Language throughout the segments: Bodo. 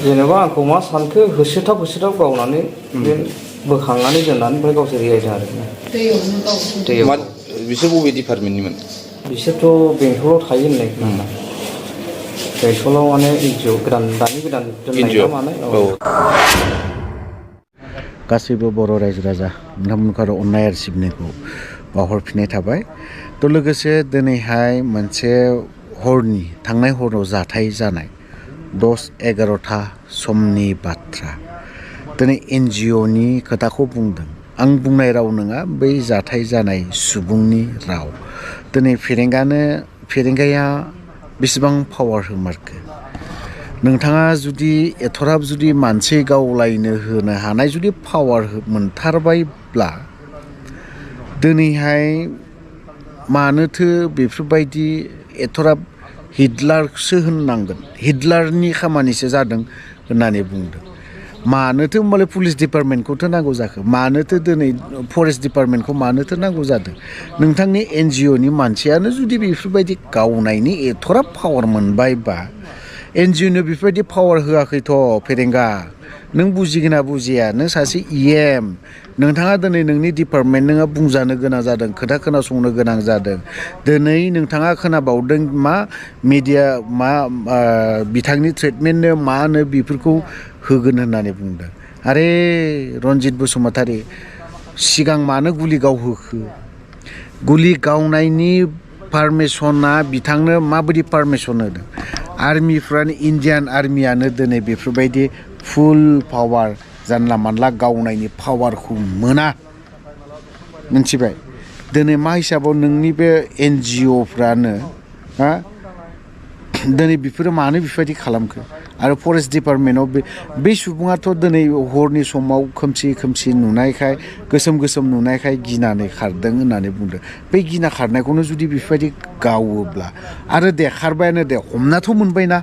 जेनेबा आंखौ मा सानखो होसोथाब गावनानै बे बोखांनानै दोननानै ओमफ्राय गावसोर रिहायदों आरो दैयाव बिसोर बबे डिपार्टमेन्टनिमोन? बिसोरथ' बेंथलाव थायो होननाय खोनादों। बेंथलाव माने एनजिअ दानि गोदान दोननाय ना मानाय। गासैबो बर' रायजो राजा नोंथांमोनखौ आरो अननाय आरो सिबिनायखौ बावहरफिननाय थाबाय। थ' लोगोसे दिनैहाय मोनसे हरनि थांनाय हराव जाथाय जानाय 10-11 समनि बाथ्रा दिनै एनजिअनि खोथाखौ बुंदों। आं बुंनाय राव नङा, बै जाथाय जानाय सुबुंनि राव। दिनै फेरेंगाया बेसेबां पावार होमारखो? नोंथाङा जुदि एथराब जुदि मानसि गावलायनो होनो हानाय जुदि पावार मोनथारबायब्ला दिनैहाय मानोथो बेफोरबायदि एथराब हिटलारसो होननांगोन, हिटलारनि खामानिसो जादों होननानै बुंदों। मानोथो होमबालाय पुलिस डिपार्टमेन्टखौथ' नांगौ जाखो? मानोथो दिनै फरेस्ट डिपार्टमेन्टखौ मानोथो नांगौ जादों? नोंथांनि एनजिअनि मानसियानो जुदि बेफोरबायदि गावनायनि एथराब पावार मोनबायबा एनजिअनो बेफोरबायदि पावार होआखैथ' फेरेंगा। नों बुजिगोन ना बुजिया? नों सासे EM, नोंथाङा दिनै नोंनि डिपार्टमेन्ट नोङो बुंजानो गोनां जादों, खोथा खोनासंनो गोनां जादों। दिनै नोंथाङा खोनाबावदों मा मिडिया बिथांनि ट्रिटमेन्टनो मा होनो बेफोरखौ होगोन होननानै बुंदों। आरे रन्जित बसुमतारी, सिगां मानो गुलि गावहोखो? गुलि गावनायनि पारमिसना बिथांनो माबायदि पारमिसन होदों? आर्मिफ्रानो इन्डियान आर्मियानो दिनै बेफोरबायदि फुल पावार जानला मानला गावनायनि पावारखौ मोना, मिथिबाय? दिनै मा हिसाबाव नोंनि बे एनजिअफ्रानो दिनै बेफोरो मानो बेफोरबायदि खालामखो? आरो फरेस्ट डिपार्टमेन्टआव बे सुबुङाथ' दिनै हरनि समाव खोमसि नुनायखाय गोसोम नुनायखाय गिनानै खारदों होननानै बुंदों। बे गिना खारनायखौनो जुदि बेफोरबायदि गावोब्ला आरो खारबायानो हमनाथ' मोनबायना,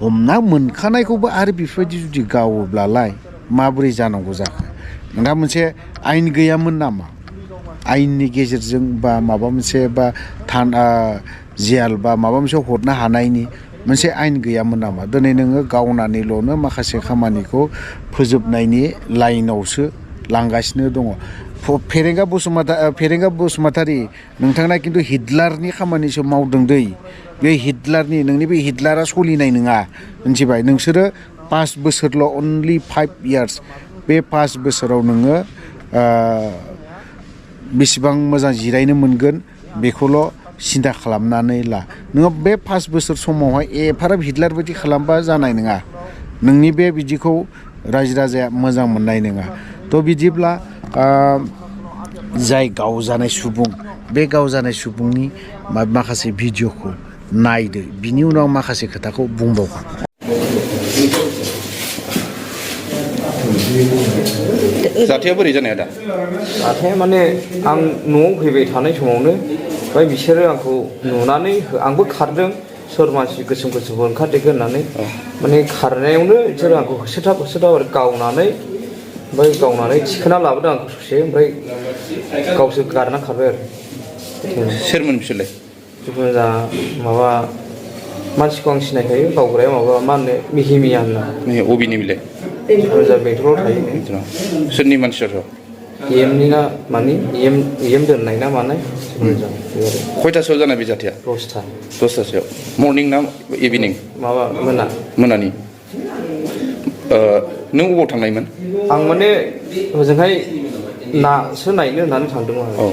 हमना मोनखानायखौबो आरो बेफोरबायदि जुदि गावोब्लालाय माबोरै जानांगौ जाखो? नोंहा मोनसे आयेन गैयामोन नामा? आयेननि गेजेरजों बा माबा मोनसे बा जेल बा माबा मोनसे हरनो हानायनि मोनसे आयेन गैयामोन नामा? दिनै नोङो गावनानैल'नो माखासे खामानिखौ फोजोबनायनि लाइनावसो लांगासिनो दङ। फेरेंगा बसुमतारी, नोंथाङा खिन्थु हिटलारनि खामानिसो मावदों दै। बे हिटलारनि, नोंनि बे हिटलारा सोलिनाय नङा, मिथिबाय? नोंसोरो 5 बोसोरल', अनलि 5 years। बे 5 बोसोराव नोङो बेसेबां मोजां जिरायनो मोनगोन बेखौल' सिन्था खालामनानै ला। नोङो बे 5 बोसोर समावहाय एफाराब हिटलार बायदि खालामबा जानाय नङा। नोंनि बे बिदिखौ रायजो राजाया मोजां मोननाय नङा। थ' बिदिब्ला जाय गावजानाय सुबुं, बे गावजानाय सुबुंनि माखासे भिडिअ'खौ नायदो, बिनि उनाव माखासे खोथाखौ बुंबावगोन। जाथाया बोरै जानाया दा? जाथाया माने आं न'आव फैबाय थानाय समावनो ओमफ्राय बिसोरो आंखौ नुनानै आंबो खारदों, सोर मानसि गोसोम ओंखारदेरखो होननानै। माने खारनायावनो बिसोरो आंखौ होसोथाब आरो गावनानै थिखोना लाबोदों आंखौ ससे, ओमफ्राय गावसोर गारना खारबाय आरो। सोरमोन बिसोरलाय? जिखुनु जा माबा मानसिखौ आं सिनायखायो, गावग्राया माबा मा होनो मिहिमिया होनना। अबेनि बिलाय? जिखुनु जा बेंथलाव थायो। सोरनि मानसिफोर? EMनि ना मानि EM दोननाय ना मानाय। खयथासोआव जानाय बे जाथाया? 10थासोआव। मर्निं ना इभिनिं? माबा मोनानि। नों अबाव थांनायमोन? आं माने हजोंहाय नासो नायनो होननानै थांदोंमोन आरो।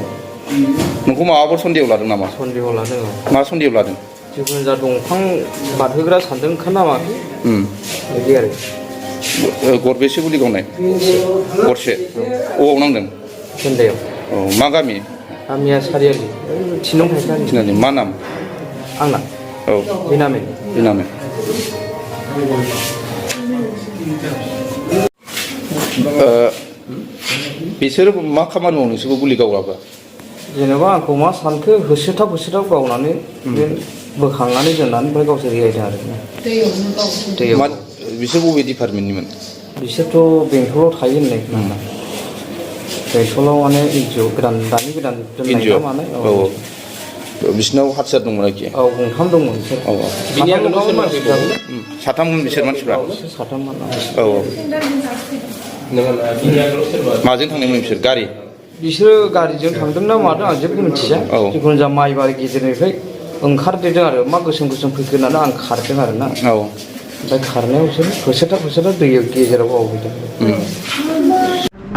नोंखौ माबाफोर सन्देह लादों नामा? सन्देह लादों। मा सन्देह लादों? जिखुनु जा दंफां बारहोग्रा सानदों ओंखारनामाखै बिदि आरो। गरबेसे गुलि गावनाय? गरसे। अबाव नांदों? फेन्दायाव। औ, मा गामि? गामिया सारियालि, थिनं थाइखानि। मा नाम? आंना? औ, बिनामेन। बिसोरो मा खामानि मावो नोंसोरखौ गुलि गावग्राफ्रा? जेनेबा आंखौ मा सानखो होसोथाब गावनानै बे बोखांनानै दोननानै ओमफ्राय गावसोर रिहायदों आरो दैयाव। बिसोर बबे डिपार्टमेन्टनिमोन? बिसोरथ' बेंथलाव थायो होननाय खोनादों। बेंथलाव माने एनजिअ दानि गोदान दोननाय ना मानाय। बिसिनाव हाथियार दंमोन आरोखि औ गंथाम दंमोन बिसोर औ औ बिनि आगोलाव मानसि साथाममोन बिसोर मानसिफ्रा साथाममोन औ औ माजों थांनायमोन बिसोर गारि बिसोरो गारिजों थांदों ना मादों आं जेबो मिथिया औ जिखुनु जा माइबारि गेजेरनिफ्राय ओंखारदेरदों आरो मा गोसोम गोसोम फैखो होननानै आं खारदों आरो ना औ ओमफ्राय खारनायाव बिसोर होसोथा दै गेजेराव आवहैदों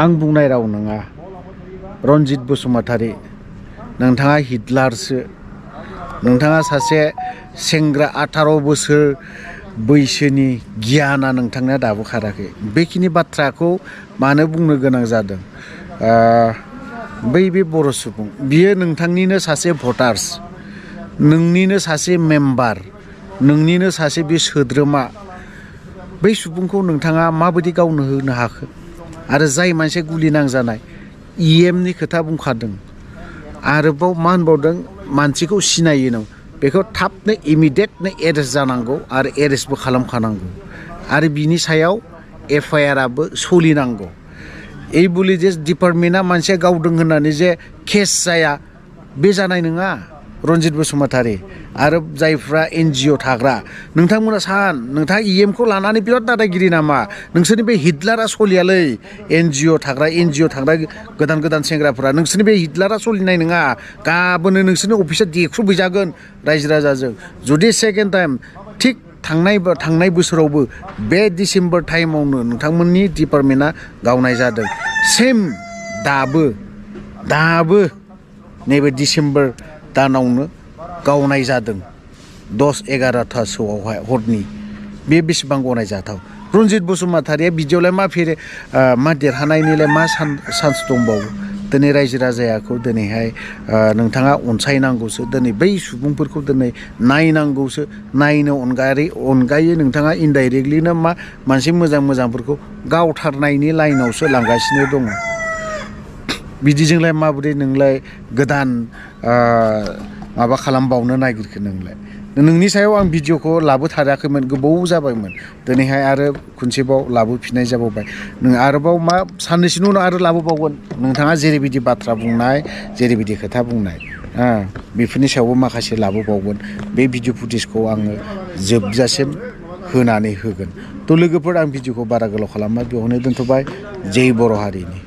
आं बुंनाय राव नङा रनजित बसुमतारी नोंथाङा हिटलारसो नोंथाङा सासे सेंग्रा 18 बोसोर बैसोनि गियाना नोंथांनिया दाबो खाराखै बेखिनि बाथ्राखौ मानो बुंनो गोनां जादों बे बर' सुबुं बियो नोंथांनिनो सासे भटार्स नोंनिनो सासे मेम्बार नोंनिनो सासे बे सोद्रोमा बै सुबुंखौ नोंथाङा माबायदि गावनो होनो हाखो आरो जाय मानसि गुलि नांजानाय EMनि खोथा बुंखादों आरोबाव मा होनबावदों मानसिखौ सिनायो नों बेखौ थाबनो इमिडियेटनो एरेस्ट जानांगौ आरो एरेस्टबो खालामखानांगौ आरो बिनि सायाव FIR आबो सोलिनांगौ এই বুলি যে डिपार्टमेन्टआ मानसिया गावदों होननानै जे केस जाया बे जानाय नङा रनजित बसुमतारी आरो जायफ्रा NGO थाग्रा नोंथांमोना नोंथाङा EMखौ लानानै बिराद दादागिरि नामा नोंसोरनि बे हिटलारा सलियालै NGO थाग्रा गोदान गोदान सेंग्राफोरा नोंसोरनि बे हिटलारा सलिनाय नङा गाबोनो नोंसोरनि अफिसा देख्रुबहैजागोन रायजो राजाजों जुदि सेकेन्ड टाइम थिग थांनाय बोसोरावबो बे डिसेम्बर टाइमावनो नोंथांमोननि डिपार्टमेन्टआ गावनाय जादों सेम दाबो नैबे डिसेम्बर दानावनो गावनाय जादों 10-11थासोआवहाय हरनि बे बेसेबां गनायजाथाव रनजित बसुमतारीया बिदियावलाय मा देरहानायनिलाय मा चान्स दंबावो दिनै रायजो राजायाखौ दिनैहाय नोंथाङा अनसायनांगौसो दिनै बै सुबुंफोरखौ दिनै नायनांगौसो नायनो अनगायै नोंथाङा इनडाइरेक्टलिनो मानसि मोजांफोरखौ गावथारनायनि लाइनावसो लांगासिनो दङ बिदिजोंलाय माबोरै नोंलाय गोदान माबा खालामबावनो नागिरखो नोंनि सायाव आं भिडिअखौ लाबोथाराखैमोन गोबाव जाबायमोन दिनैहाय आरो खनसेबाव लाबोफिननाय जाबावबाय नों आरोबाव साननैसोनि उनाव आरो लाबोबावगोन नोंथाङा जेरैबायदि बाथ्रा बुंनाय जेरैबायदि खोथा बुंनाय बेफोरनि सायावबो माखासे लाबोबावगोन बे भिडिअ फुटेजखौ आङो जोबजासिम होनानै होगोन थ' लोगोफोर आं भिडिअखौ बारा गोलाव खालामा बेयावनो दोनथ'बाय जै बर' हारिनि